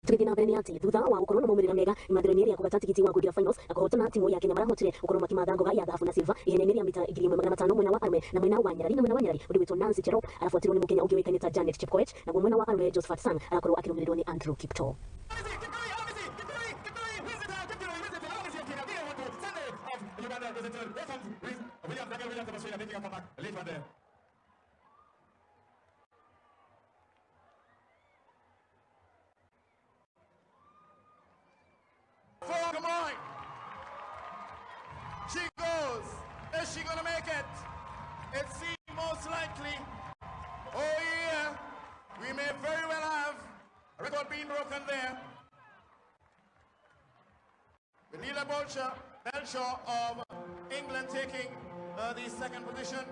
Tũgĩthiĩ na mbere nĩ atĩ thutha wa gũkorwo na maumĩrĩra mega imathĩro-inĩ rĩa kũgata tigiti wa kũingĩra finals na kũhotana, timu ya Kenya marahotire gũkorwo makĩmatha ngoga ya thahabu na silver ihenya-inĩ rĩa mita 1500 mwena wa arũme na mwena wa nyarari. Na mwena wa nyarari ũndũ wĩtwo Nancy Cherop arabuatirwo nĩ Mũkenya ũngĩ ũĩkaine ta Janet Chepkoech, naguo mwena wa arũme Josephat Sang arakorwo akĩrũmĩrĩrwo nĩ Andrew Kiptoo. Come on. She goes. Is she gonna make it? It seems most likely. Oh yeah. We may very well have a record being broken there. With Lila Belcher of England taking the second position.